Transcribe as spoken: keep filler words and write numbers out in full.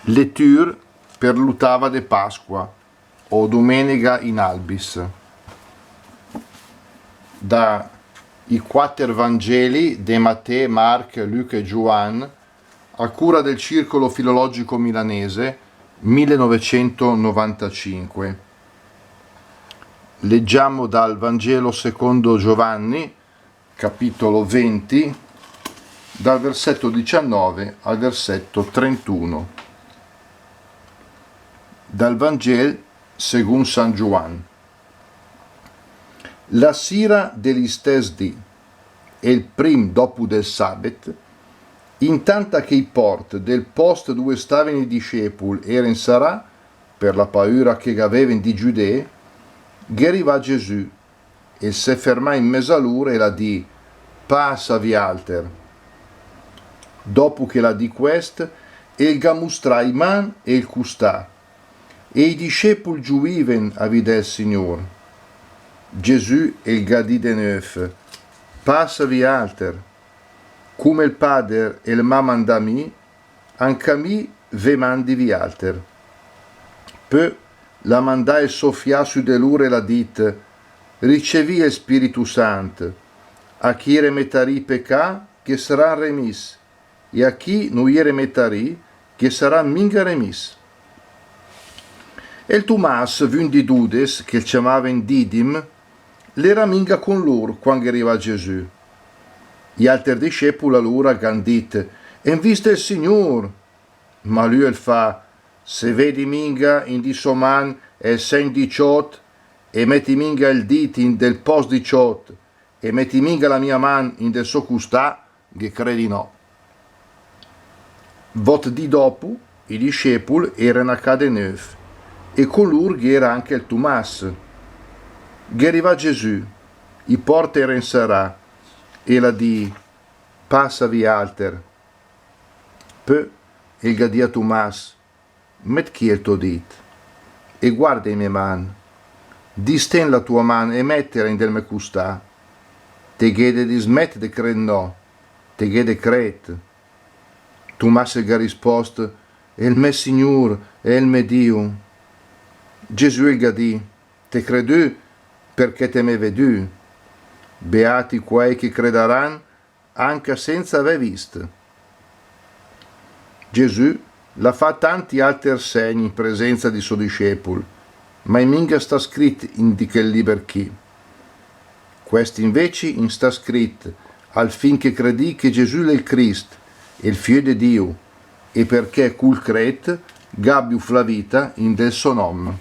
Lettur per l'utava de Pasqua, o Dumenega in Albis. Da i quater Vangeli de Matè, Marc, Luca e Giuan, a cura del Circolo Filologico Milanese, millenovecentonovantacinque. Leggiamo dal Vangelo secondo Giovanni, capitolo venti, dal versetto diciannove al versetto trentuno. Dal Vangel segund San Giuan. La sira de l'istess dì, el prim dopo del sabet, intanta che i port del post dove staven i discepul eren sarà, per la paura che gaveven di Giudee, gh'è rivà Gesù, el s'è fermà in mez a lur e l'ha dì: "Pass a vialter." Dopo che l'ha dì quest, el gh'ha mustrà i man e el custà. E i discepul giuiven a vidè el Signur. Gesù el gh'ha dì de növ: "Pass a vialter. Cume el Pader el m'ha mandà mi, anca mi ve mandi vialter." Pö l'ha mandà el so fià sü de lur e l'ha dit: "Ricevì el Spiritu Sant. A chi remetarì i pecà, ghe saran remiss, e a chi nu i remetarì, ghe saran minga remiss." El Tumas, vün di dudes, che el ciamaven Didim, l'era minga cun lur quand gh'è rivà Gesù. I alter discepul alura gh'han dit: "Em vist el Signur!" Ma lü el fa: "Se vedi minga in di so man el segn di ciot, e meti minga el dit in del post di ciot, e meti minga la mia man in del so custà, ghe credi no." Vot dì dopo, i discepul eren a cà de növ, e cun lur gh'era anca el Tumas. Gh'è rivà Gesù, i port eren sarà, e l'ha dì: "Pass a vialter." Pö el gh'ha dì a Tumas: "Met chì el to dit e guarda i me man. Disten la tua man e metela in del me custà. Te gh'è de dismet de cred no, te gh'è de cred." Tumas el gh'ha rispost: "El me Signur e el me Diu." Gesù el gh'ha dì: "T'he credü perché te m'he vedü. Beati quei che credaran anca senza avè vist." Gesù l'ha fa tanti alter segn in presenza di so discepul, ma è minga sta scrit in di chel liber chì. Quest inveci in sta scrit, al fin che credì che Gesù l'è el Crist, el Fiö de Diu, e perché cul cret gh'abbiuf la vita in del so nom.